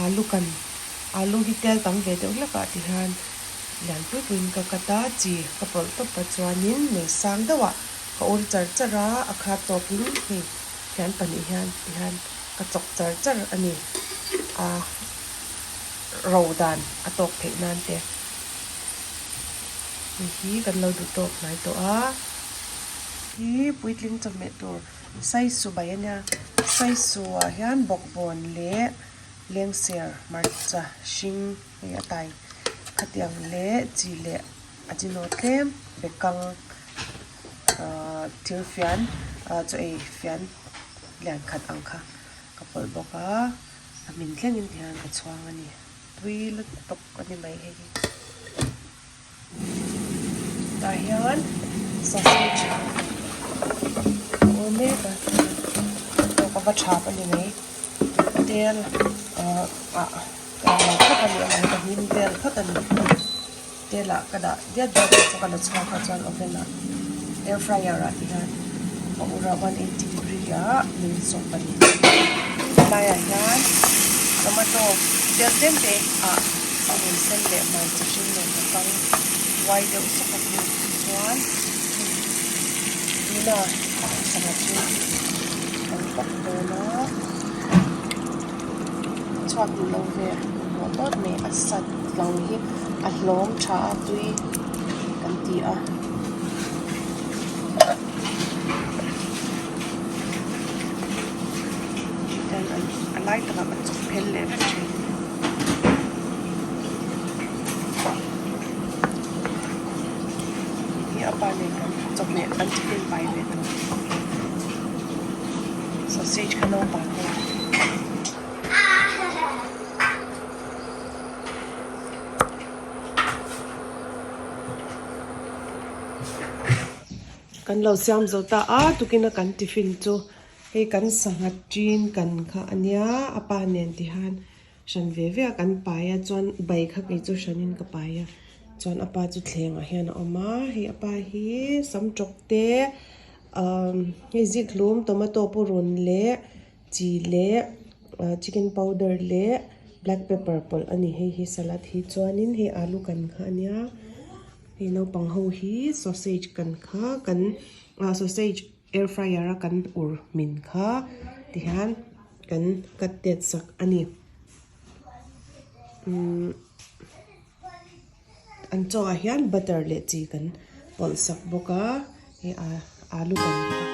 Alu kan alu hi tel tam ve deuh hlek ah ti hian lian pui pui in ka cut a chi ka pawlh tawp a chuanin mei sang deuh ah ka ur char char a a khat tawk in hei thian pahnih hian ti hian ka chawk char char a ni a ro dan a tawk theih nan te hei hi kan lo duh tawk hnai tawh a hi puitling chawhmeh tur saisu bai a nia saisu ah hian bawkbawn leh lengser hmarcha hring hei a tai khatiang leh chi leh a chino tlem bekang ahh thil fian ah chaw ei fian lian khat ang kha ka pawlh bawk a a hmin thlengin ti hian ka chhuang a ni tui lutuk a ni mai hei hi. Tah hian sausage a ur mek a ka va thap a ni mai tel ah ah ka lo phawt a ni ang ka hnim vel phawt a ni tel ah ka dah diat diat a chu ka la chhuak a chuan oven ah air fryer ah ti hian a ur a 180 degree ah minute 20 helai ah hian tomato tel tlem te ah a rawn sen leh hmarcha hring nen ka kang uai deuh sawk a hnu chuan tuna sangha chu kan pawp dawn a chhuak duh lo ve rawh tawt mai a sat lang hi a hlawm tha a tui kan ti a. A lai takah ka chawk phel leh vek thin. Hi a pa nen kan chawhmeh an chicken pai ve tur sausage kha naupang ho. Kan lo siam zo ta a tukina kan tiffin chu hei kan sangha tin kan kha a nia a pa nen ti hian hran ve ve a kan pai a chuan bai kha kei chu hranin ka pai a chuan a pa chu thlengah hian a awm a hei a pa hi sam tawk te umm hei zikhlum tomato purun leh chi leh chicken powder leh black pepper pawlh a ni hei hi salad hi chuanin hei alu kan kha a nia. Hei naupang ho hi sausage kan kha kan ah sausage air fryer a kan ur hmin kha tihian kan cut tet sak a ni umm an chaw ah hian butter leh chi kan pawlh sak bawk a hei ah alu kan kha.